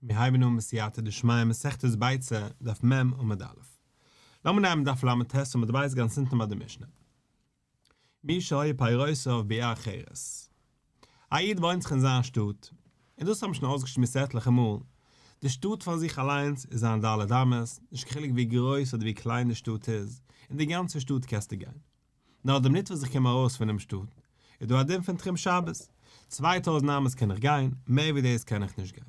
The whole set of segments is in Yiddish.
מיר הייבן אן בסייעתא דשמיא מסכת ביצה, דף מ' עמוד א'. לאמיר נעמען דף לט עמוד ב' גאנץ אונטן ביי די משנה. מי שהיו פירותיו בעיר אחרת. א איד וואוינט זיך אין זיין שטאט, און דאס האבן שוין אויסגעשמועסט עטליכע מאל, די שטאט פאר זיך אליינס איז זיין ד' אמות, נישט קיין חילוק ווי גרויס אדער ווי קליין די שטאט איז, אין די גאנצע שטאט קענסטו גיין. נאר די מינוט וואס איך קום ארויס פונעם שטאט, איז דא א דין פון תחום שבת, 2000 אמות קען איך גיין, מער ווי דאס קען איך נישט גיין.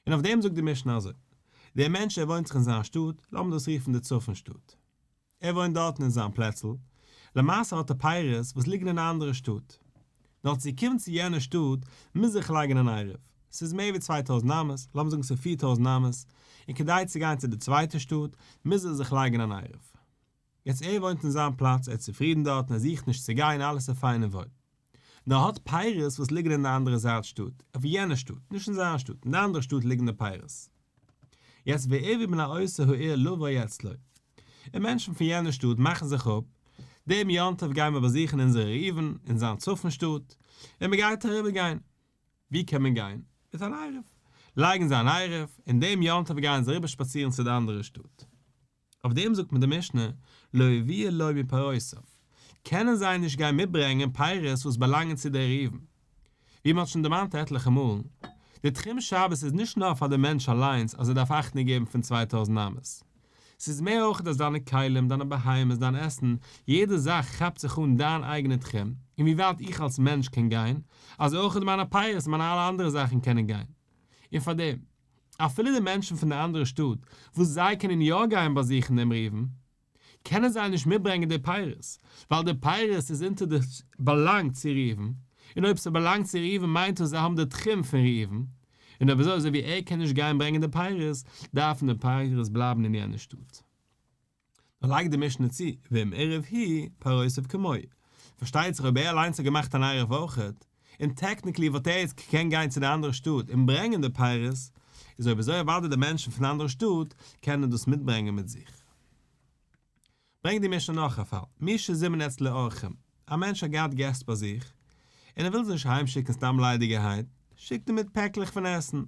און אויף דעם זאגט די משנה אזוי, דער מענטש ער וואוינט זיך אין זיין שטאט, לאמיר דאס רופן די צפון שטאט, ער וואוינט דארטן אין זיין פלעצל, למעשה האט ער פירות וואס ליגן אין א אנדערע שטאט, נאר צו קומען צו יענע שטאט מוז איך לייגן אן עירוב, ס'איז מער ווי 2000 אמות, לאמיר זאגן ס'איז 4000 אמות, און כדי צו גיין צו די צווייטע שטאט מוז ער זיך לייגן אן עירוב. יעצט ער וואוינט אין זיין פלאץ, ער איז צופרידן דארטן, ער זוכט נישט צו גיין, אלעס איז פיין און וואויל. נאר ער האט פירות וואס ליגן אין די אנדערע זייט שטאט, אויף יענע שטאט, נישט אין זיין שטאט, אין די אנדערע שטאט ליגן די פירות. יעצט ועירבו בני אותה העיר לבוא אצלו. און מענטשן פון יענע שטאט מאכן זיך אפ, דעם יום טוב גייען מיר באזוכן אונזערע ראובן אין זיין צפון שטאט, און מען גייט אריבער גיין. ווי קען מען גיין? מיט אן עירוב. לייגן זיי אן עירוב, און דעם יום טוב גייען זיי אריבער שפאצירן צו די אנדערע שטאט. אויף דעם זאגט מען די משנה, לא יביאו לו מפירותיו, קענען זיי נישט גיין מיטברענגען פירות וואס באלאנגען צו דער ראובן. ווי מען האט שוין דערמאנט עטליכע מאל, די תחום שבת איז נישט נאר פאר דעם מענטש אליינס אז ער דארף אכטונג געבן פון 2000 אמות, ס'איז מער אויך אז דיינע כלים, דיינע בהמות, דיין עסן, יעדע זאך כאפט זיך אן דיין אייגענע תחום, און ווי ווייט איך אלס מענטש קען גיין, אזוי אויך מיינע פירות און מיינע אלע אנדערע זאכן קענען גיין. און פארדעם. אפילו די מענטשן פון די אנדערע שטאט וואס זיי קענען יא גיין באזוכן דעם ראובן, קענען זיי נישט מיטברענגען די פירות, ווייל די פירות איז אונטער די באלאנגט צו ראובן, און אויב ס'באלאנגט צו ראובן מיינט דאס זיי האבן די תחום פון ראובן, און אויב אזוי אזוי ווי ער קען נישט גיין ברענגען די פירות, דארפן די פירות בלייבן אין יענע שטאט. נאר לייגט די משנה צו, ואם עירב הוא, פירותיו כמוהו. פארשטייט זיך אויב ער אליינס האט געמאכט אן עירוב אויכעט, און technically וואלט ער יעצט געקענט גיין צו די אנדערע שטאט און ברענגען די פירות, איז אויב אזוי אוודאי די מענטשן פון די אנדערע שטאט קענען דאס מיטברענגען מיט זיך. ברענגט די משנה נאך א פאל, מי שזימן אצלו אורחים, א מענטש האט געהאט געסט ביי זיך, און ער וויל זיי נישט אהיימשיקן סתם ליידיגערהייט, שיקט ער מיט פעקלעך פון עסן.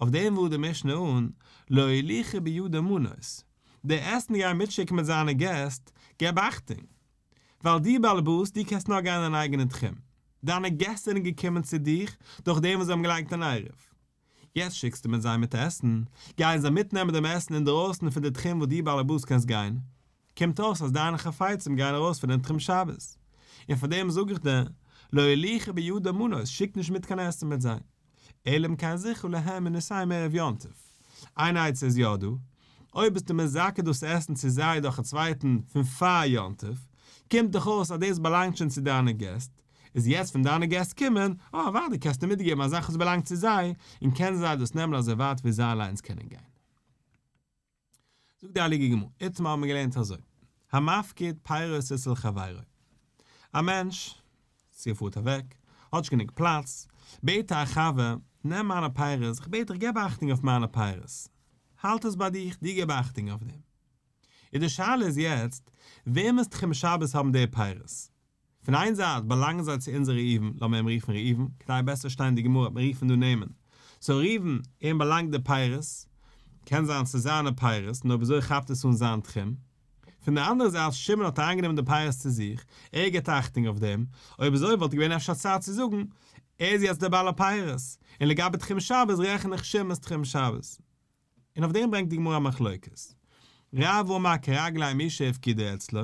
אויף דעם ווארט די משנה אן, לא יוליכו בידו מנות, די עסן גייען מיטשיקן מיט זיינע געסט, געב אכטונג! ווייל דו באלעבאס, דו קענסט נאר גיין אין דיין אייגענע תחום. דיינע געסט זענען געקומען צו דיך דורך דעם וואס זיי האבן געלייגט אן עירוב. יעצט שיקסטו מיט זיי מיט עסן, גייען זיי מיטנעמען דעם עסן אינדערויסן פון די תחום וואו דו באלעבאס קענסט גיין. קומט אויס אז דיינע חפצים גייען ארויס פון דעם תחום שבת. און פאר דעם זאג איך דיר, לא יוליכו בידו מנות, שיק נישט מיט קיין עסן מיט זיי. אלא אם כן זיכה להם מנותיהם ערב יום טוב. איין עצה איז יא דא, אויב ביסטו מזכה דאס עסן צו זיי דורך א צווייטן פון פאר יום טוב, קומט דאך אויס אז דאס באלאנגט שוין צו דיינע געסט, איז יעצט ווען דיינע געסט קומען, אה אוודאי קענסטו מיטגעבן א זאך וואס באלאנגט צו זיי, און קענען זיי דאס נעמען אזוי ווייט ווי זיי אליינס קענען גיין. זאגט די הייליגע גמרא, איתמר האבן מיר געלערנט אזוי, המפקיד פירות אצל חברו, א מענטש, צו ער פארט אוועק, האט נישט גענוג פלאץ, בעט ער א חבר, נעם מיינע פירות, איך בעט דיך געב אכטונג אויף מיינע פירות, האלט עס ביי דיך, דו געב אכטונג אויף דעם. איז די שאלה איז יעצט, וועמענס תחום שבת האבן די פירות? פון איין זייט באלאנגען זיי צו אונזער ראובן, לאמיר אים רופן ראובן, כדי בעסער שטיין די גמרא, מיר רופן דא נעמען. so ראובן, אים באלאנגט די פירות, קען זיין ס'איז זיינע פירות, נאר וויאזוי כאפט עס אן זיין תחום? פון די אנדערע זייט שמעון האט אריינגענומען די פירות צו זיך, ער גיבט אכטונג אויף דעם, אויב אזוי וואלט געווען אפשר א צייט צו זאגן, ער איז יעצט דער בעל הפירות, און לגבי תחום שבת רעכן איך שמעון'ס תחום שבת. און אויף דעם ברענגט די גמרא א מחלוקת. רב אמר כרגלי מי שהפקידו אצלו,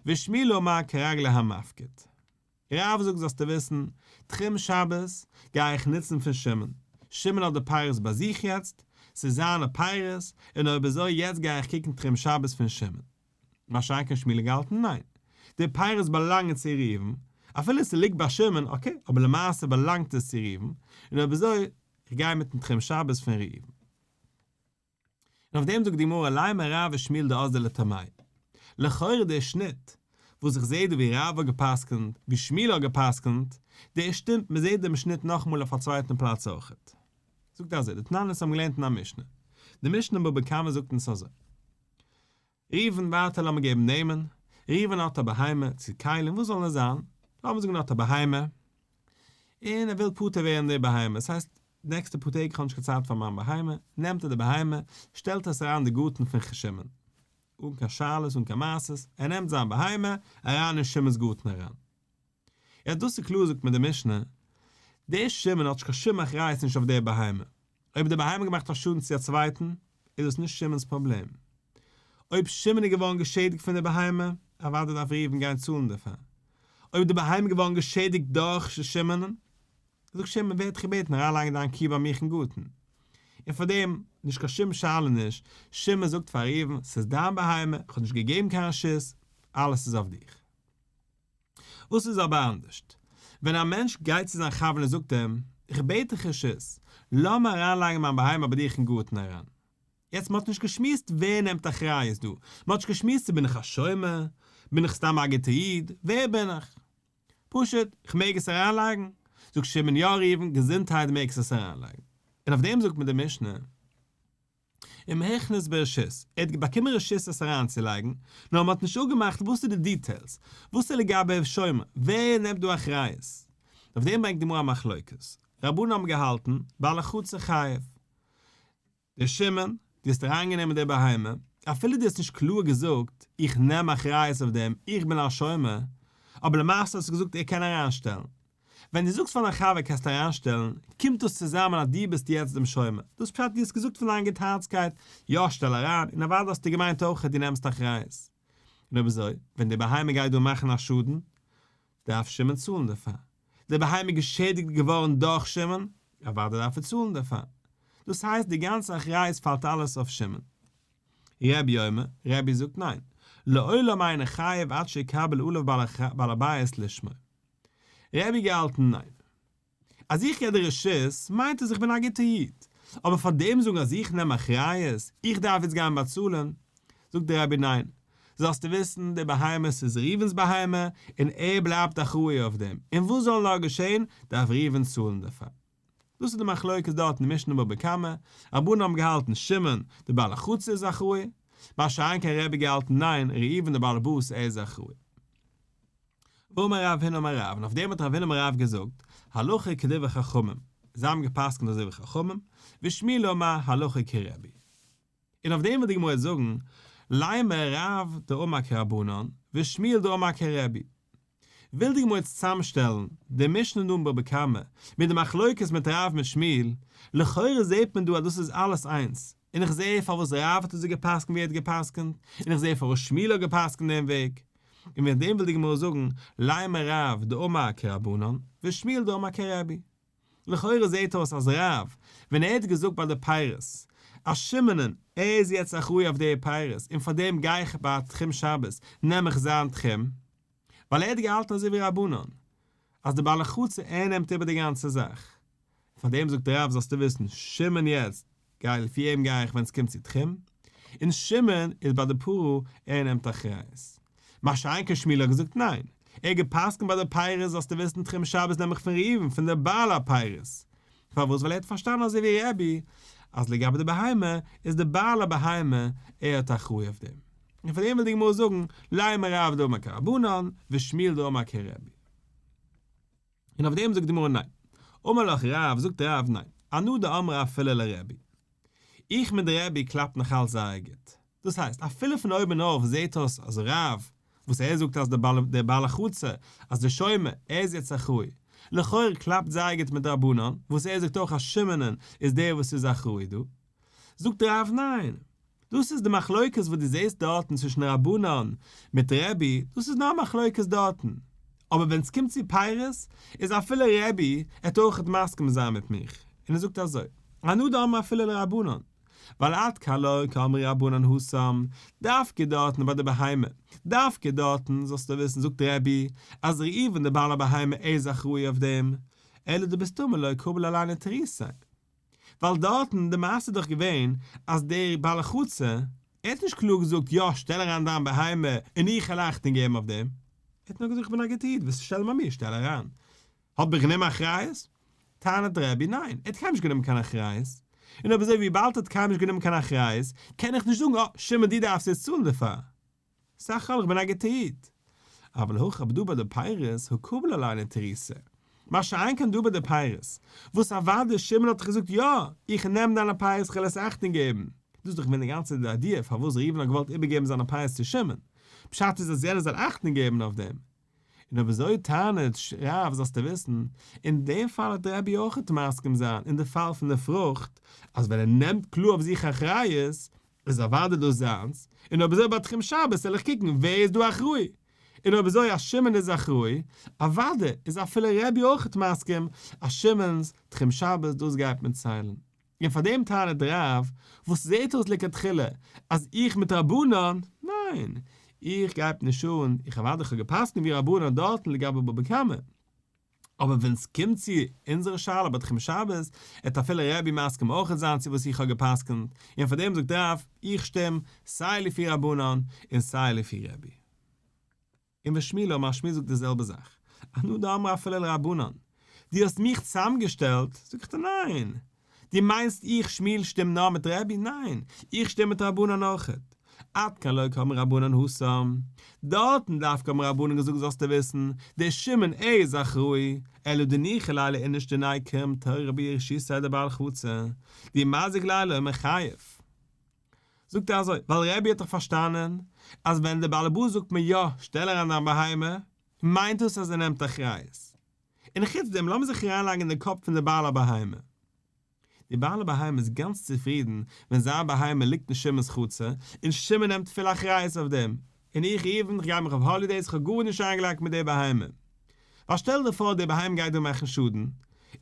ושמואל אמר כרגלי המפקיד. רב זאגט זאלסטו וויסן, תחום שבת גיי איך נוצן פון שמעון, שמעון האט די פירות ביי זיך יעצט, ס'איז זיינע פירות, און אויב אזוי יעצט גיי איך קוקן תחום שבת פון שמעון. מה שאין כן שמואל האט געהאלטן ניין, די פירות באלאנגען צו ראובן, אפילו ס'ליגט ביי שמעון, okay, אבער למעשה באלאנגט עס צו ראובן, און אויב אזוי איך גיי מיטן תחום שבת פון ראובן. און אויף דעם זאגט די גמרא לימא רב ושמואל דאזלי לטעמייהו. לכאורה דער שניט וואס איך זעה דא ווי רב האט גע'פסק'נט, ווי שמואל האט גע'פסק'נט, דער שטימט, מען זעט דעם שניט נאכאמאל אויף א צווייטן פלאץ אויכעט. זאגט אזוי, דתנן אונז האבן געלערנט אין א משנה. די משנה אין בבא קמא זאגט אונז אזוי. ראובן ווייטער לאמיר געבן נעמען, ראובן האט א בהמה, צו כלים, וואס זאל עס זיין? לאמיר זאגן ער האט א בהמה, און ער וויל פטור ווערן די בהמה, עס הייסט. נעקסטע פאר טעג איך האב נישט קיין צייט פאר מיין בהמה, נעמט ער די בהמה, שטעלט עס אריין אין די גארטן פון שמעון, אן קיין שאלות אן קיין מעשות, ער נעמט זיין בהמה אריין אין שמעון'ס גארטן אריין. יעצט דאס איז קלאר זאגט מיר די משנה, דער שמעון האט נישט קיין שום אחריות נישט אויף דער בהמה, אויב די בהמה האט געמאכט א שאדן צו א צווייטן, איז דאס נישט שמעון'ס פראבלעם. אויב שמעון איז געווארן געשעדיגט פון די בהמה, אוודאי דארף ראובן גיין צאלן דערפאר. אויב די בהמה איז געווארן געשעדיגט דורך שמעונ'ן, זאגט שמעון ווער האט דיך געבעטן אריינלייגן דיין קי ביי מיך אין גארטן? און פאר דעם, נישט קיין שום שאלה נישט, שמעון זאגט פאר ראובן, ס'איז דיין בהמה, איך האב נישט געגעבן קיין רשות, אלעס איז אויף דיך. וואס איז אבער אנדערשט ווען א מענטש גייט צו זיין חבר און זאגט אים, איך בעט דיך רשות, לאז מיר אריינלייגן מיין בהמה ביי דיך אין גארטן אריין. יעצט מען האט נישט געשמועסט ווער נעמט אחריות דא, מען האט נישט געשמועסט צו בין איך א שומר, בין איך סתם א גוטע איד, ווער בין איך? פשוט, איך מעג עס אריינלייגן? זאגט שמעון יא ראובן, געזונטהייט מעגסט עס אריינלייגן. און אויף דעם זאגט מיר די משנה. אם הכניס ברשות, ער האט באקומען רשות עס אריינצולייגן, נאר מען האט נישט אפגעמאכט וואס איז די details, וואס איז לגבי שומר, ווער נעמט דא אחריות? אויף דעם ברענגט די גמרא א מחלוקת, רבנן האבן געהאלטן, בעל החצר חייב. דער שמעון, דו האסט אריינגענומען די בהמה, אפילו דו האסט נישט קלאר געזאגט, איך נעם אחריות אויף דעם, איך בין א שומר, אבער למעשה האסטו געזאגט ער קען אריינשטעלן. ווען דו זאגסט פאר דיין חבר קענסט אריינשטעלן, קומט דאס צוזאמען אז דו ביסט יעצט דעם שומר, דאס פשט דו האסט געזאגט פון דיין גוטהארצקייט, יא שטעל אריין, און אוודאי האסטו געמיינט אויך אז דו נעמסט אחריות. און אויב אזוי, ווען די בהמה גייט דא מאכן א שאדן, דארף שמעון צאלן דערפאר. די בהמה איז געשעדיגט געווארן דורך שמעון, אוודאי דארף ער צאלן דערפאר. דאס הייסט די גאנצע אחריות פאלט אלעס אויף שמעון. רבי אומר, רבי זאגט ניין, לעולם אינו חייב עד שיקבל עליו בעל הבית לשמור. רבי געהאלטן ניין. אז איך געב דיר רשות מיינט עס איך בין א גוטער איד, אבער פאר דעם זאגן אז איך נעם אחריות, איך דארף יעצט גיין באצאלן, זאגט דער רבי ניין, זאלסטו וויסן די בהמה ס'איז ראובן'ס בהמה און ער בלייבט אחראי אויף דעם, און וואס זאל נאר געשען דארף ראובן צאלן דערפאר. דאס איז די מחלוקת דארט אין משנה בבא קמא, רבנן האבן געהאלטן שמעון די בעל החצר איז אחראי, מה שאין כן רבי געהאלטן ניין ראובן די בעל הבית ער איז אחראי. ואמר רב הונא אמר רב, און אויף דעם האט רב הונא אמר רב געזאגט, הלכה כדברי חכמים, זיי האבן גע'פסק'נט אזוי ווי חכמים, ושמואל אמר הלכה כרבי. און אויף דעם וויל די גמרא זאגן, לימא רב דאמר כרבנן, ושמואל דאמר כרבי. וויל די גמרא יעצט צוזאמשטעלן די משנה דא אין בבא קמא מיט די מחלוקת מיט רב מיט שמואל, לכאורה זעט מען דא אז דאס איז אלעס איינס, און איך זע פארוואס רב האט אזוי גע'פסק'נט ווי ער האט גע'פסק'נט, און איך זע פארוואס שמואל האט גע'פסק'נט דעם וועג. און וועגן דעם וויל די גמרא זאגן, לימא רב דאמר כרבנן, ושמואל דאמר כרבי. לכאורה זעהט אויס אז רב, ווען ער האט געזאגט ביי די פירות, אז שמעונ'ן, ער איז יעצט אחראי אויף די פירות, און פאר דעם גיי איך ביי תחום שבת, נעם איך זיין תחום, ווייל ער האט געהאלטן אזוי ווי רבנן, אז די בעל החצר ער נעמט איבער די גאנצע זאך. פאר דעם זאגט רב זאלסטו וויסן, שמעון יעצט, גיי לפי אים גיי איך ווען ס'קומט צו תחום, און שמעון איז ביי די פרה ער נעמט אחריות. מה שאין כן שמואל האט געזאגט ניין, ער האט גע'פסק'נט ביי די פירות זאלסטו וויסן תחום שבת נעם איך פון ראובן פון די בעל הפירות, פארוואס ווייל ער האט פארשטאנען אזוי ווי רבי אז לגבי די בהמה איז די בעל הבהמה ער האט אחראי אויף דעם, און פאר דעם וויל די גמרא זאגן לימא רב דאמר כרבנן ושמואל דאמר כרבי. און אויף דעם זאגט די גמרא ניין. אמר לך רב, זאגט רב ניין, אנא דאמרי אפילו לרבי. איך מיט רבי קלאפט נאך אלץ זייער גוט. דאס הייסט, אפילו פון אויבן אויף זעהט אויס אז רב, וואס ער זאגט אז דער בעל החצר, אז דער שומר, ער איז יעצט אחראי. לכאורה קלאפט זייער גוט מיט רבנן, וואס ער זאגט אויך אז שמעונ'ן איז דער וואס איז אחראי דא. זאגט רב ניין. דאס איז די מחלוקת וואס דו זעסט דארטן צווישן רבנן מיט רבי, דאס איז נאר מחלוקת דארטן, אבער ווען ס'קומט צו פירות איז אפילו רבי עט אויכעט מסכים זיין מיט מיך, און ער זאגט אזוי, אנא דאמרי אפילו לרבנן, ווייל עד כאן לא קאמרי רבנן התם, דווקא דארטן ביי די בהמה, דווקא דארטן זאלסטו וויסן זאגט רבי אז ראובן די בעל הבהמה ער איז אחראי אויף דעם, אלא דבסתמא לא קביל עליה נטירותיה. ווייל דארטן די מעשה איז דאך געווען אז דער בעל החצר ער האט נישט קלאר געזאגט יא שטעל אריין דיין בהמה און איך העל אכטונג געבן אויף דעם, ער האט נאר געזאגט איך בין א גוטע איד ווילסט שטעלן ביי מיר שטעל אריין, האב איך גענומען אחריות? טענה'ט רבי ניין ער האט קיינמאל נישט גענומען קיין אחריות, און אויב אזוי וויבאלד ער האט קיינמאל נישט גענומען קיין אחריות קען איך נישט זאגן אה שמעון דו דארפסט יעצט צאלן דערפאר. סך הכל איך בין א גוטע איד. אבל הכא אבער דא ביי די פירות הא קביל עליה נטירותיה. מה שאין כן דא ביי די פירות, וואס אוודאי שמעון האט דאך געזאגט יא, איך נעם דיינע פירות כ'וועל עס אכטונג געבן, דאס איז דאך געווען די גאנצע idea פארוואס ראובן האט געוואלט איבערגעבן זיינע פירות צו שמעון, פשט איז אז יענער זאל אכטונג געבן אויף דעם. און אויב אזוי טענה'ט רב זאלסטו וויסן, אין דעם פאל וועט רבי אויכעט מסכים זיין, אין די פאל פון די פרוכט, אז ווען ער נעמט קלאר אויף זיך אחריות, איז אוודאי דאס זיינס, און אויב אזוי ביי תחום שבת זאל איך קוקן ווער איז דא אחראי, און אויב אזוי אז שמעון איז אחראי, אוודאי איז אפילו רבי אויכעט מסכים אז שמעון'ס תחום שבת דאס גייט מען ציילן. און פאר דעם טענה'ט רב, וואס זעהט אויס לכתחילה אז איך מיט רבנן, ניין, איך גייט נישט אן, איך אוודאי כ'האב גע'פסק'נט ווי רבנן דארטן לגבי בבא קמא, אבער ווען ס'קומט צו אונזערע שאלה ביי תחום שבת, עט אפילו רבי מסכים אויכעט זיין צו וואס איך האב גע'פסק'נט, און פאר דעם זאגט רב, איך שטים סיי לפי רבנן און סיי לפי רבי. און ושמואל אמר שמואל זאגט די זעלבע זאך, אנא דאמרי אפילו לרבנן, דו האסט מיך צוזאמגעשטעלט, זאג איך דיר ניין, דו מיינסט איך שמואל שטים נאר מיט רבי, ניין, איך שטים מיט רבנן אויכעט, עד כאן לא קאמרי רבנן התם, דארטן דווקא האבן רבנן געזאגט זאלסטו וויסן, דער שמעון ער איז אחראי, אלא דניחא ליה לאיניש דניקום תורא ברשותיה דבעל חצר, דאי מזיק ליה לא מיחייב. זאגט ער אזוי, ווייל רבי האט דאך פארשטאנען אז ווען דער בעל הבית זאגט מיר יא, שטעל אריין דיין בהמה, מיינט דאס אז ער נעמט אחריות. און חוץ דעם, לאמיר זיך אריינלייגן אין די קאפ פון די בעל הבהמה. די בעל הבהמה איז גאנץ צופרידן ווען זיין בהמה ליגט אין שמעון'ס חצר, און שמעון נעמט פול אחריות אויף דעם, און איך ראובן, כ'גיי מיך אויף holidays, כ'האב גארנישט איינגעלייגט מיט די בהמה. ווייל שטעל דיר פאר די בהמה גייט דא מאכן שאדן,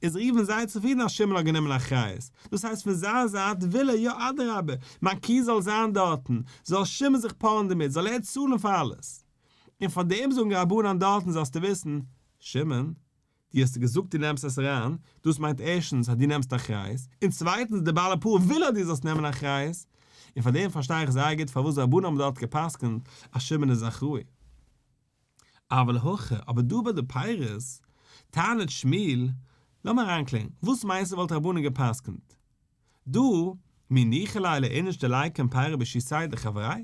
איז ראובן זייער צופרידן אז שמעון האט גענומען אחריות, דאס הייסט פון זיין זייט וויל ער יא אדרבה, מיין קי זאל זיין דארטן, זאל שמעון זיך פארען דערמיט, זאל ער צאלן פאר אלעס. און פאר דעם זאגן רבנן דארטן זאלסטו וויסן, שמעון, דו האסט געזאגט דו נעמסט עס אריין, דאס מיינט ערשטנס אז דו נעמסט אחריות, און צווייטנס דער בעל הפרה וויל אז דו זאלסט נעמען אחריות, און פאר דעם פארשטיי איך זייער גוט פארוואס רבנן האבן דארט גע'פסק'נט אז שמעון איז אחראי. אבל הכא, אבער דא ביי די פירות, טענה'ט שמואל, לאמיר אריינקלערן, וואס מיינסטו וואלט רבנן גע'פסק'נט? דא, מי ניחא ליה לאיניש דליקום פירי ברשותיה דחבריה?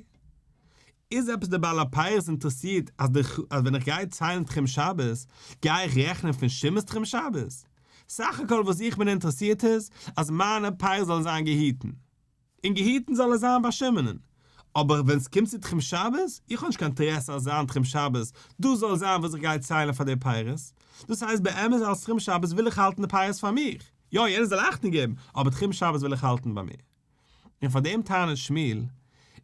איז עפעס דער בעל הפירות אינטערעסירט אז די אז ווען איך גיי ציילן תחום שבת, גיי איך רעכענען פון שמעון'ס תחום שבת? סך הכל וואס איך בין אינטערעסירט איז אז מיינע פירות זאלן זיין געהיטן. און געהיטן זאל עס זיין ביי שמעונ'ן. אבער ווען ס'קומט צו תחום שבת, איך האב נישט קיין אינטערעסע אז זיין תחום שבת, דאס זאל זיין וואס איך גיי ציילן פאר די פירות. דאס הייסט באמת אלס תחום שבת וויל איך האלטן די פירות פאר מיך. יא, יענער זאל אכטונג געבן, אבער תחום שבת וויל איך האלטן ביי מיר. און פאר דעם טענה'ט שמואל,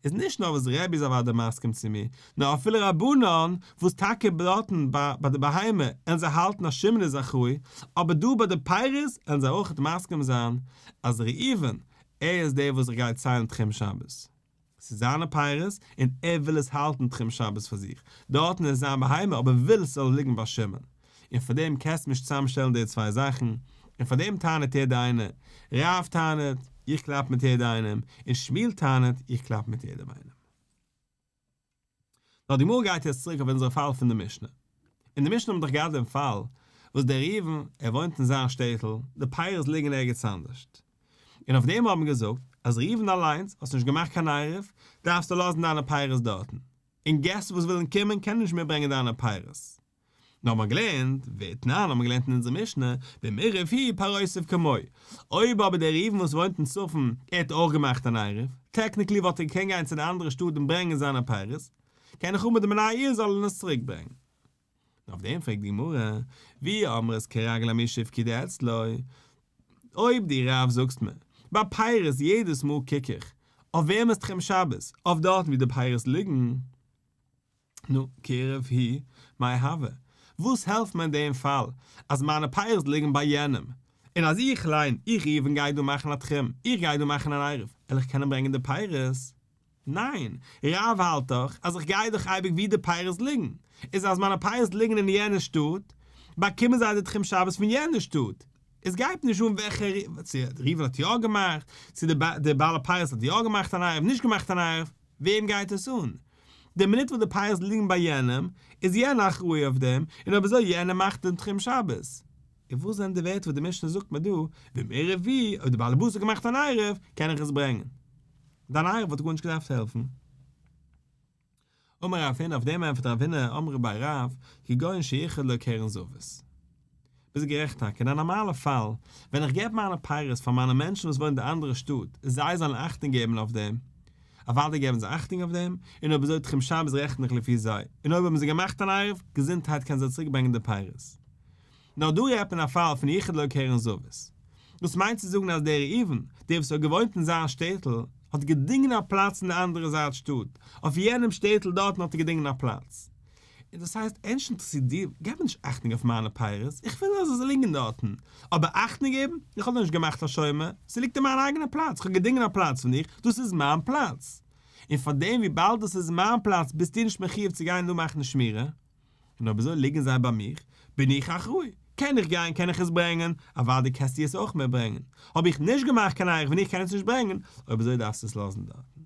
איז נישט נאר וואס רבי איז אוודאי מסכים צו מיר, נאר אפילו רבנן, וואס טאקע דארטן ביי די בהמה עלן זיי האלטן אז שמעון איז אחראי, אבער דא ביי די פירות עלן זיי אויכעט מסכים זיין אז ראובן, ער איז דער וואס איך גיי ציילן תחום שבת. ס'איז זיינע פירות און ער וויל עס האלטן תחום שבת פאר זיך. דארטן איז זיין בהמה אבער וויל ס'זאל ליגן ביי שמעון. און פאר דעם קענסטו נישט צוזאמשטעלן די צוויי זאכן. און פאר דעם טענה'ט יעדער איינער. רב טענה'ט, איך קלאפ מיט יעדער איינעם. און שמואל טענה'ט, איך קלאפ מיט יעדעם איינעם. נאר די גמרא גייט יעצט צוריק אויף אונזערע פאל פון די משנה. אין די משנה האבן מיר דאך געהאט דעם פאל וואס דער ראובן, ער וואוינט אין זיין שטעטל, די פירות ליגן ערגעץ אנדערשט. און אויף דעם האבן מיר געזאגט אז ראובן אליינס, האסט נישט געמאכט קיין עירוב, דארפסטו לאזן דיינע פירות דארטן. און געסט וואס ווילן קומען קענען נישט מיטברענגען דיינע פירות. נאר מ'האט געלערנט, ותנן האט מען געלערנט אין אונזער משנה, ואם עירב הוא פירותיו כמוהו. אויב אבער דער ראובן וואס וואוינט אין צפון, ער האט אויך געמאכט אן עירוב, technically וואלט ער געקענט גיין צו די אנדערע שטאט און ברענגען זיינע פירות, קען איך האבן די בני העיר זאלן עס צוריק ברענגען. און אויף דעם פרעגט די גמרא, ואי אמרת כרגלי מי שיפקדו אצלו, אויב דו רב זאגסט מיר, ביי פירות יעדעס מאל קוק איך אויף וועמענס תחום שבת, אויף דארטן ווי די פירות ליגן, נו, כי עירב הוא, מאי הוי? וואס העלפט מיר אין דעם פאל אז מיינע פירות ליגן ביי יענעם, און אז איך אליין, איך ראובן גיי דא מאכן א תחום, איך גיי דא מאכן אן עירוב, וועל איך קענען ברענגען די פירות? ניין, רב האלט דאך אז איך גיי דאך אייביג ווי די פירות ליגן, איז אז מיינע פירות ליגן אין יענע שטאט, באקומען זיי די תחום שבת פון יענע שטאט, עס גייט נישט אן וועלכע, צו ראובן האט יא געמאכט, צו די בעל הפירות האט יא געמאכט אן עירוב, נישט געמאכט אן עירוב, וועם גייט עס אן? די מינוט וואס די פירות ליגן ביי יענעם, איז יענער אחראי אויף דעם, און אויב אזוי יענער מאכט דעם תחום שבת. און וואס זענען די ווערטער וואס די משנה זאגט מיר דא, ואם עירב הוא, אויב די בעל הבית האט געמאכט אן עירוב, קען איך עס ברענגען. דיין עירוב וואלט גארנישט געדארפט העלפן. אמר רב הונא, אויף דעם ענטפערט רב הונא, אמרי בי רב, כגון שייחד לו קרן זווית. ביסט גערעכט טאקע, אין א נארמאלע פאל, ווען איך געב מיינע פירות פאר מיינע מענטשן וואס וואוינען די אנדערע שטאט, זיי זאלן אכטונג געבן אויף דעם, אוודאי געבן זיי אכטונג אויף דעם, און אויב אזוי תחום שבת רעכן איך לפי זיי, און אויב האבן זיי געמאכט אן עירוב, געזונטהייט קענען זיי צוריק ברענגען די פירות. נאר דא רעדט מען א פאל פון ייחד לו קרן זווית. דאס מיינט צו זאגן אז דער ראובן, דער וואס האט געוואוינט אין זיין שטעטל, האט געדינגען א פלאץ אין די אנדערע זייט שטאט, אויף יענעם שטעטל דארטן האט ער געדינגען א פלאץ. און דאס הייסט נישט אינטערעסירט דיר, געב מיר נישט אכטונג אויף מיינע פירות, איך וויל אז עס זאל ליגן דארטן, אבער אכטונג געבן? איך האב דאך נישט געמאכט א שומר, ס'ליגט אין מיין אייגענע פלאץ, איך האב געדינגען א פלאץ פון דיך, דאס איז מיין פלאץ. און פארדעם וויבאלד דאס איז מיין פלאץ ביסטו נישט מחיוב צו גיין דא מאכן שמירה. און אויב אזוי ליגן זיי ביי מיך, בין איך אחראי, קען איך גיין קען איך עס ברענגען, אוודאי קענסטו עס אויך מיטברענגען, האב איך נישט געמאכט קיין עירוב און איך קען עס נישט ברענגען, אויב אזוי דארפסטו עס לאזן דארטן.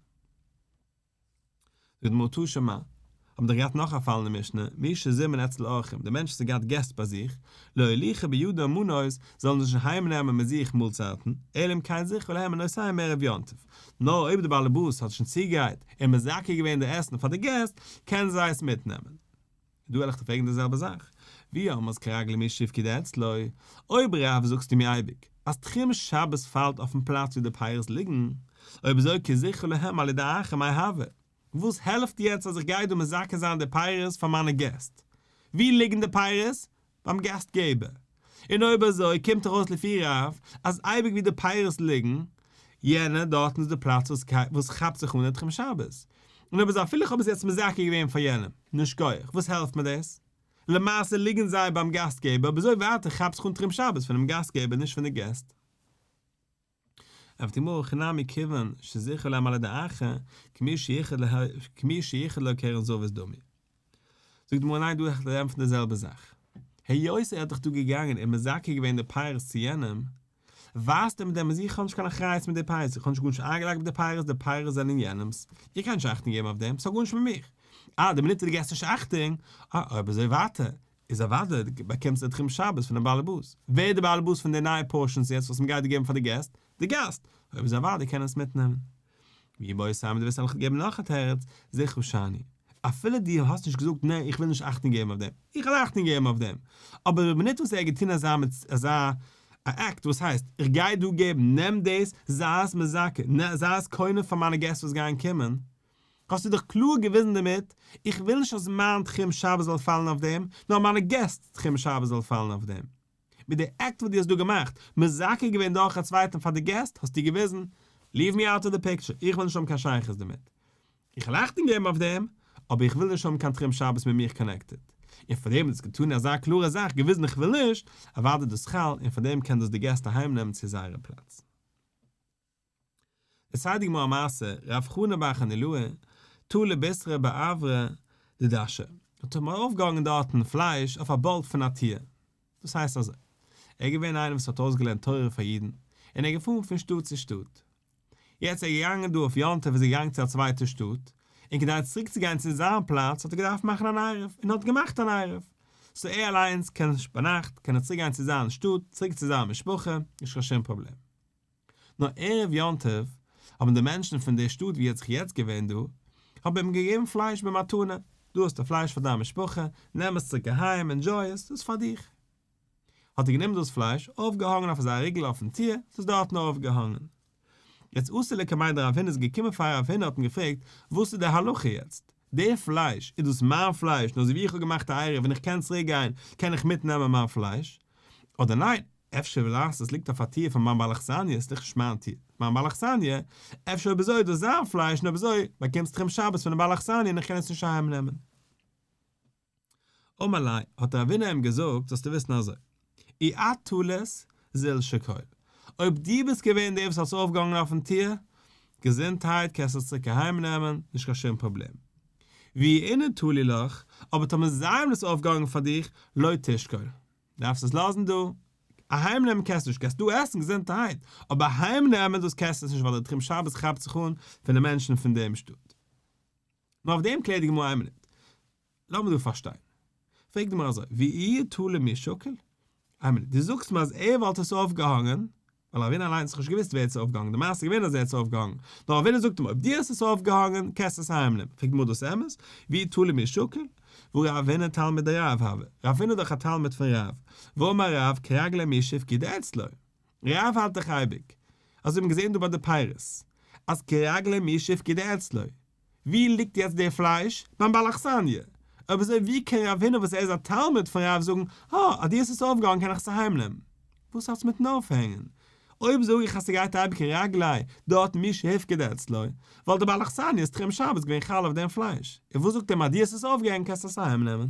זאגט די גמרא תא שמע, האבן דאך געהאט נאך א פאל אין די משנה, מי שזימן אצלו אורחים, דער מענטש וואס האט געהאט געסט ביי זיך, לא יוליכו בידם מנות, זאלן זיי נישט אהיים נעמען מיט זיך מאלצייטן, אלא אם כן זיכו להם מנותיהם מערב יום טוב, נאר אויב דער באלעבאס האט שוין צוגעגרייט און מזכה געווען די עסן פאר די געסט, קענען זיי עס מיטנעמען. דא וועל איך דיר פרעגן די זעלבע זאך, ואי אמרת כרגלי מי שיווקא דאצלו, אויב רב זאגסטו מיר אייביג אז תחום שבת פאלט אויפן פלאץ ווי די פירות ליגן, אויב אזוי כי זיכו להם על ידי אחר מאי הוי, וואס העלפט יעצט אז איך גיי דא מזכה זיין די פירות פאר מיינע געסט? ווי ליגן די פירות? ביים גאסט געבער. און אויב אזוי קומט דאך אויס לפי רב אז אייביג ווי די פירות ליגן, יענע דארטן איז די פלאץ וואס כאפט זיך אן די תחום שבת. און אויב אזוי אפילו איך האב עס יעצט מזכה געווען פאר יענעם, נישט כח, וואס העלפט מיר דאס? למעשה ליגן זיי ביים גאסט געבער, אויב אזוי ווייטער כאפט זיך אן תחום שבת פונעם גאסט געבער נישט פון די געסט. ענטפערט די גמרא הכי נמי כיוון שזיכו להם על ידי אחר, כמי שייחד לו קרן זווית דמי. זאגט די גמרא ניין דא האט ער ענטפערט די זעלבע זאך. היות ער האט דאך דא געגאנגען און מזכה געווען די פירות צו יענעם, ווייזט ער מיט דעם אז איך האב נישט קיין אחריות מיט די פירות, איך האב נישט גארנישט איינגעלייגט מיט די פירות, די פירות זענען יענעמ'ס, איך גיי נישט אכטונג געבן אויף דעם, ס'האט גארנישט מיט מיך. אה, די מינוט וואס דו געבסט נישט אכטונג, אה, אויב אזוי ווייטער, איז אוודאי באקומסטו די תחום שבת פונעם באלעבאס. ווער איז די באלעבאס פון די נייע portions יעצט וואס מ'גייט דא געבן פאר די געסט? די גאסט! אויב איז אוודאי קען ער עס מיטנעמען. ואיבעית אימא דו ווילסט וועל איך געבן נאך א תירוץ, זיכו שאני. אפילו דו האסט נישט געזאגט נע איך וויל נישט אכטונג געבן אויף דעם, איך וועל אכטונג געבן אויף דעם. אבער די מינוט וואס ער האט געטון אזא אזא act וואס הייסט איך גיי דא געבן נעם דאס זיי עס מזכה זיי עס קונה פאר מיינע געסט וואס גייען קומען, האסטו דאך קלאר געוויזן דערמיט, איך וויל נישט אז מיין תחום שבת זאל פאלן אויף דעם, נאר מיינע געסט'ס תחום שבת זאל פאלן אויף דעם. מיט די act וואס דו האסט דא געמאכט, מזכה געווען דורך א צווייטן פאר די געסט, האסטו געוויזן, leave me out of the picture, איך וויל נישט האבן קיין שייכות דערמיט. איך וועל אכטונג געבן אויף דעם, אבער איך וויל נישט האבן קיין תחום שבת מיט מיך connected. און פאר דעם האסטו געטון אזא קלארע זאך, געוויזן איך וויל נישט, אוודאי דאס חל, און פאר דעם קען דאס די געסט אהיימנעמען צו זייערע פלאץ. דערציילט די גמרא א מעשה, רב חנא בר חנילאי, תלי בישרא באברא דדשא, האט אמאל אויפגעהאנגען דארטן פלייש אויף א bolt פון א טיר, דאס הייסט אזוי, ער איז געווען איינער וואס האט אויסגעלערנט תורה פאר אידן, און ער איז געפארן פון שטאט צו שטאט, יעצט ער איז געגאנגען דא אויף יום טוב איז ער געגאנגען צו א צווייטע שטאט, און כדי צוריק צו גיין צו זיין פלאץ האט ער געדארפט מאכן אן עירוב, און האט געמאכט אן עירוב, so ער אליינס קען ביינאכט קען ער צוריק גיין צו זיין שטאט, צוריק צו זיין משפחה, נישט קיין שום פראבלעם. נאר ערב יום טוב האבן די מענטשן פון די שטאט ווי ער האט זיך יעצט געווען דא, האבן אים געגעבן פלייש במתנה, דא האסטו פלייש פאר דיין משפחה, נעם עס צוריק אהיים, enjoy עס, דאס איז פאר דיך. האט ער גענומען דאס פלייש, אויפגעהאנגען אויף אזא ריגל אויפן טיר, ס'איז דארטן אויפגעהאנגען. יעצט אתא לקמיה דרב הונא איז געקומען פאר רב הונא האט אים געפרעגט, וואס איז די הלכה יעצט? די פלייש, איז דאס מיין פלייש, און אזוי ווי איך האב געמאכט א עירוב און איך קען צוריק גיין, קען איך מיטנעמען מיין פלייש? אדער ניין, אפשר ווייל עס ליגט אויף א טיר פון מיין בעל אכסניא, עס איז דאך נישט מיין טיר, מיין בעל אכסניא, אפשר אויב אזוי איז דאס זיין פלייש און אויב אזוי באקומסט תחום שבת פונעם בעל אכסניא און איך קען עס נישט אהיים נעמען. אמר ליה, האט רב הונא אים געזאגט, זאלסטו וויסן אזוי, אי את תלית זיל שקול, אויב דו ביסט געווען דער וואס האט עס אויפגעהאנגען אויפן טיר, געזונטהייט קענסט עס צוריק אהיים נעמען, נישט קיין שום פראבלעם. ואי אינהו תלו לך, אבער טאמער זיי האבן עס אויפגעהאנגען פאר דיך, לא תשקול. דארפסט עס לאזן דא. אהיים נעמען קענסטו נישט, קענסט דא עסן געזונטערהייט, אבער אהיים נעמען דאס קענסטו עס נישט ווייל דער תחום שבת כאפט זיך אן פון די מענטשן פון דעם שטאט. נאר אויף דעם קלערט די גמרא איין מינוט, לאמיר דא פארשטיין. פרעגט די גמרא אזוי, ואיהו תלי מי שקיל? איין מינוט, דו זאגסט מיר אז ער וואלט עס אויפגעהאנגען, ווייל רב הונא אליינס האט נישט געוואוסט ווער האט עס אויפגעהאנגען, די מעשה איז געווען אז ער האט עס אויפגעהאנגען, נאר רב הונא זאגט אים אויב דו האסט עס אויפגעהאנגען קענסטו עס אהיימנעמען, פרעגט די גמרא דאס אמת? ואיהו תלי מי שקיל? והא רב הונא תלמיד דרב הוה, רב הונא איז דאך א תלמיד פון רב, והאמר רב כרגלי מי שהפקידה אצלו. רב האלט דאך אייביג, אזוי האט מען געזען דא ביי די פירות, אז כרגלי מי שהפקידה אצלו. ווי ליגט יעצט די פלייש? ביים בעל אכסניא. אויב אזוי ווי קען רב הונא וואס ער איז א תלמיד פון רב זאגן, הא, אז דו האסט עס אויפגעהאנגען קען איך עס אהיימנעמען? וואס האט עס מיטן אויפהענגען? אויב זאג איך אז ס'גייט אייביג כרגלי דארט מי שהפקידה אצלו, וואלט די בעל אכסניא'ס תחום שבת געווען חל אויף דעם פלייש, און וואס זאגט אים אז דו האסט עס אויפגעהענגט קענסטו עס אהיים נעמען?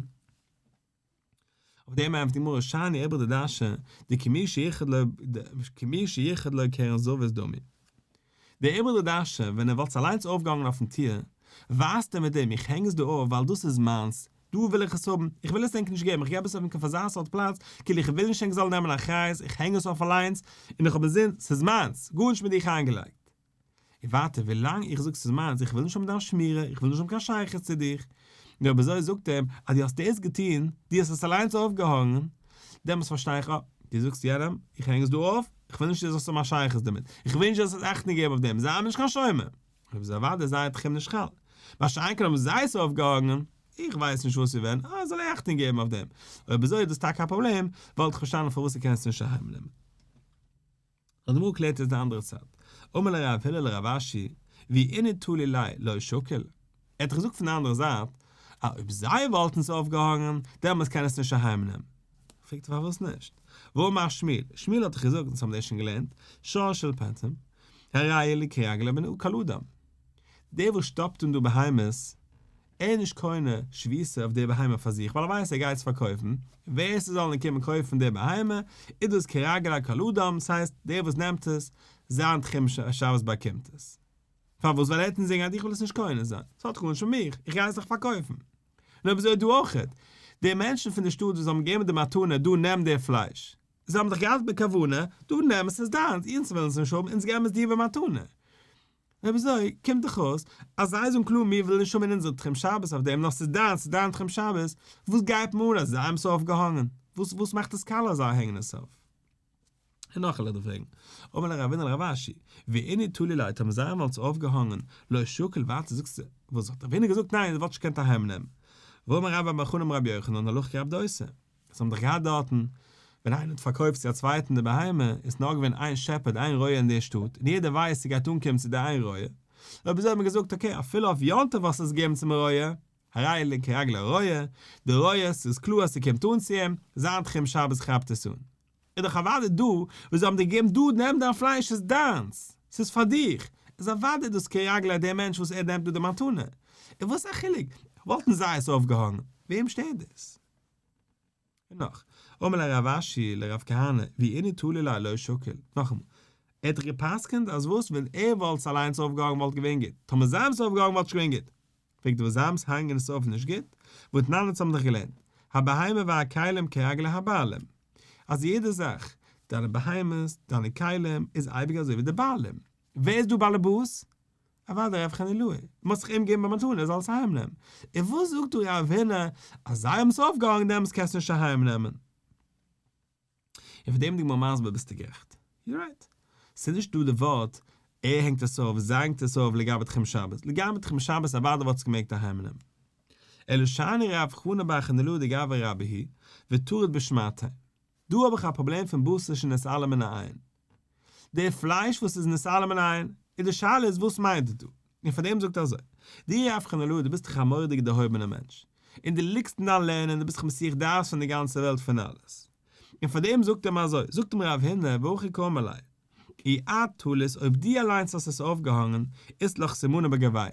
אויף דעם ענטפערט די גמרא שאני עיברא דדשא דכמי שייחד לו כמי שייחד לו קרן זווית דמי. דער עיברא דדשא ווען ער וואלט עס אליינס אויפגעהאנגען אויפן טיר, ווייזט ער מיט דעם איך הענג עס דא אויף ווייל דאס איז מיינס, דא וויל איך עס האבן, איך וויל עס ענק נישט געבן, איך געב עס אויף אויף אזא סארט פלאץ, כאילו איך וויל נישט ענק זאלן נעמען אחריות, איך הענג עס אויף אליינס, און איך האב אינזין, ס'איז מיינס, גארנישט מיט דיך איינגעלייגט. און ווייטער, ווילאנג איך זאג ס'איז מיינס, איך וויל נישט האבן דיין שמירה, איך וויל נישט האבן קיין שייכות צו דיך. און אויב אזוי זאגט ער אים, אז דו האסט דאס געטון, דו האסט עס אליינס אויפגעהאנגען, דעמאלטס פארשטיי איך, אה, דו זאגסט יענעם, איך הענג עס דא אויף, איך וויל נישט דו זאלסט האבן א שייכות דערמיט, איך וויל נישט דו זאלסט אכטונג געבן אויף דעם, זיי מיר נישט קיין שומר. אויב איז אוודאי זייער תחום נישט חל. מה שאין כן האבן זיי עס אויפגעהאנגען, איך ווייס נישט וואס און ווען, אה, זאל ער אכטונג געבן אויף דעם. אויב אזוי איז דאס טאקע א פראבלעם, וואלט איך פארשטאנען פארוואס ער קען עס נישט אהיימנעמען. נאר די גמרא קלערט עס די אנדערע צד. אמר ליה רב הונא לרב אשי, ואי אינהו תלו ליה לא שקיל. ער האט דאך געזאגט פון די אנדערע זייט, אז אויב זיי וואלטן עס אויפגעהאנגען, דעמאלטס קען ער עס נישט אהיימנעמען. פרעגט ער פארוואס נישט? והאמר שמואל, שמואל האט דאך געזאגט, אונז האבן דאס שוין געלערנט, שור של פטם, הרי אלו כרגלי בני כל אדם. דער וואס שטאפט אן דא בהמות, ער איז נישט קונה שביתה אויף די בהמה פאר זיך, ווייל ער ווייסט ער גייט עס פארקויפן, ווער ס'זאל נאר קומען קויפן די בהמה, איז דאס כרגלי כל אדם, ס'הייסט, דער וואס נעמט עס, זיין תחום שבת באקומט עס. פארוואס? ווייל ער האט אינזין אז איך וויל עס נישט קונה זיין, ס'האט גארנישט פון מיך, איך גיי עס דאך פארקויפן. און אויב אזוי דא אויכעט, די מענטשן פון די שטאט וואס האבן געגעבן די מתנה, דא נעם די פלייש, זיי האבן דאך געהאט בכוונה, דא נעם עס איז דיינס, אונז ווילן עס נישט האבן, אונז געבן עס דיר במתנה. אויב אזוי קומט דאך אויס אז זיי זאגן קלאר מיר ווילן נישט האבן אונזער תחום שבת אויף דעם נאר ס'איז דיינס ס'איז דיין תחום שבת, וואס גייט מיר אן אז זיי האבן עס אויפגעהאנגען? וואס וואס מאכט עס קאלע אז זיי הענגען עס אויף? און נאך וועל איך דיר פרעגן, אמר ליה רב הונא לרב אשי, ואי אינהו תלו ליה טאמער זיי וואלטן עס אויפגעהאנגען לא שקיל ווייטער זאגסטו וואס האט רב הונא געזאגט ניין וואלט נישט געקענט אהיים נעמען והאמר רבה בר בר חנה אמר רבי יוחנן הלכה כרב דוסא זיי האבן דאך געהאט דארטן, ווען איינער האט פארקויפט צו א צווייטן די בהמה, איז נאר געווען איין shepherd, איין רועה אין די שטאט, און יעדער ווייסט ס'גייט אנקומען צו די איין רועה. אויב אזוי האט מען געזאגט okay, אפילו אויף יום טוב האסטו עס געגעבן צום רועה, הרי אלו כרגלי הרועה, די רועה, ס'איז קלאר אז ס'קומט אן צו אים, זיין תחום שבת כאפט עס אן. איז דאך אוודאי דא וואס זיי האבן דיר געגעבן דא נעם דיין פלייש ס'איז דיינס, ס'איז פאר דיך, איז אוודאי דאס כרגלי דער מענטש וואס ער נעמט דא די מתנה. און וואס איז א חילוק, וואלטן זיי עס אויפגעהאנגען, וועם שטערט דאס? און נאך, אמר ליה רב אשי לרב כהנא, ואי אינהו תלו ליה לא שקיל, נאכאמאל, ער האט דאך גע'פסק'נט אז וואס ווען ער וואלט עס אליינס אויפגעהאנגען וואלט געווען גוט, טאמער זיי האבן עס אויפגעהאנגען וואלט נישט געווען גוט. פרעגט ער וואס זיי האבן עס האנגען עס אויף נישט גוט, והתנן אונז האבן דאך געלערנט, הבהמה והכלים כרגלי הבעלים, אז יעדע זאך, דיינע בהמות, דיינע כלים, איז אייביג אזוי ווי די בעלים. ווער איז דא באלעבאס? אוודאי רב חנילאי, מ'האט זיך אים געגעבן א מתנה ער זאל עס אהיים נעמען, און וואס זאגט דא רב הונא אז זיי האבן עס אויפגעהאנגען דעמאלטס קענסטו נישט אהיים נעמען? און פון דעם די גמרא מסביר ביסטו גערעכט, you're right, ס'איז נישט דא די ווארט ער הענגט עס אויף זיי הענגט עס אויף לגבי תחום שבת, לגבי תחום שבת אוודאי וואלט עס געמעגט אהיים נעמען, אלא שאני רב חנא בר חנילאי דגברא רבה הוא וטריד בשמעתיה, דא האב איך א פראבלעם פון בשר שנתעלם מן העין. די פלייש וואס איז נתעלם מן העין, און די שאלה איז וואס מיינט ער דא? און פאר דעם זאגט ער אזוי, דו רב חנילאי דו ביסט דאך א מורא'דיגע דערהויבענער מענטש, און דו ליגסט אין דיין לערנען, דו ביסט דאך מסיח דעת פון די גאנצע וועלט פון אלעס. און פאר דעם זאגט ער אים אזוי, זאגט אים רב הונא והכי קאמר ליה, אי את תלית אויב דו אליינס האסט עס אויפגעהאנגען, אית לך סימנא בגויה.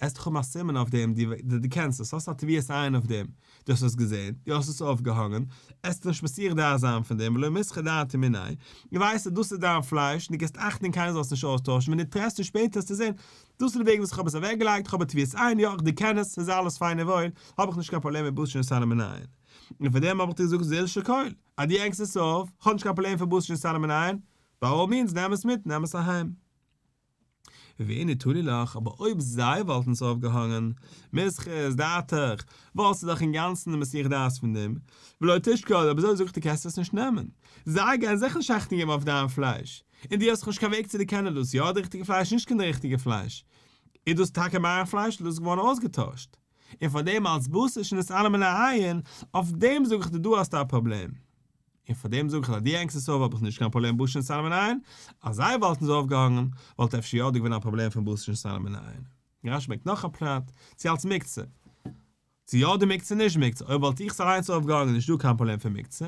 עסט דאך האבן א סימן אויף דעם, דו דערקענסט עס, האסט א טביעת עין אויף דעם, דו האסט עס געזען, דו האסט עס אויפגעהאנגען, עסט נישט מסיח דעת זיין פון דעם, ולא מיסחא דעתא מיניה, דו ווייסט אז דאס איז דיין פלייש, און דו געבסט אכטונג קיינער זאל עס נישט אויסטוישן, ווען דו טרעפסט עס שפעטער וועסטו זען, דאס איז די וועג וואס איך האב עס אוועקגעלייגט, איך האב א טביעת עין, יא איך דערקען עס, ס'איז אלעס פיין און וואויל, האב איך נישט קיין פראבלעם מיט בשר שנתעלם מן העין. און פאר דעם האב איך דיר געזאגט זיל שקול, אז דו הענגסט עס אויף, כ'האב נישט קיין פראבלעם פון בשר שנתעלם מן העין, by all means נעם עס מיט, נעם עס אהיים. ואי אינהו תלו לך, אבער אויב זיי וואלטן עס אויפגעהאנגען, מיסחת דעתך, וואלסטו דאך אינגאנצן מסיח דעת פון דעם, ולא תשקול, אויב אזוי זאגט ער קענסטו עס נישט נעמען, זיי גייען זיכער נישט אכטונג געבן אויף דיין פלייש, און דו האסט דאך נישט קיין וועג צו דערקענען דאס יא די ריכטיגע פלייש נישט קיין די ריכטיגע פלייש, איז דאס טאקע מיין פלייש אדער איז דאס געווארן אויסגעטוישט? און פאר דעם אלס בשר שנתעלם מן העין, אויף דעם זאג איך דיר דא האסטו א פראבלעם. און פאר דעם זאג איך אז דו הענגסט עס אויף האב איך נישט קיין פראבלעם בשר שנתעלם מן העין, אז זיי וואלטן עס אויפגעהאנגען וואלט אפשר יא דא געווען א פראבלעם פון בשר שנתעלם מן העין. רש"י ברענגט נאך א פרט, צו אלס מוקצה. צו יא די מוקצה נישט מוקצה, אויב וואלט איך עס אליינס אויפגעהאנגען איז נישט דא קיין פראבלעם פון מוקצה,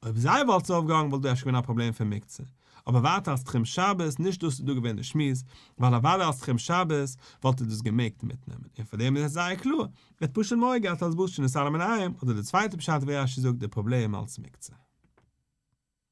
אויב זיי וואלטן עס אויפגעהאנגען וואלט דא אפשר געווען א פראבלעם פון מוקצה. אבער ווייטער אלס תחום שבת, נישט דאס איז דא געווען די שמועס, ווייל אוודאי אלס תחום שבת וואלט ער דאס געמעגט מיטנעמען, און פאר דעם איז עס זייער קלאר, ער האט פשוט מורא געהאט אלס בשר שנתעלם מן העין, אדער די צווייטע פשט ווי רש"י זאגט די פראבלעם אלס מוקצה.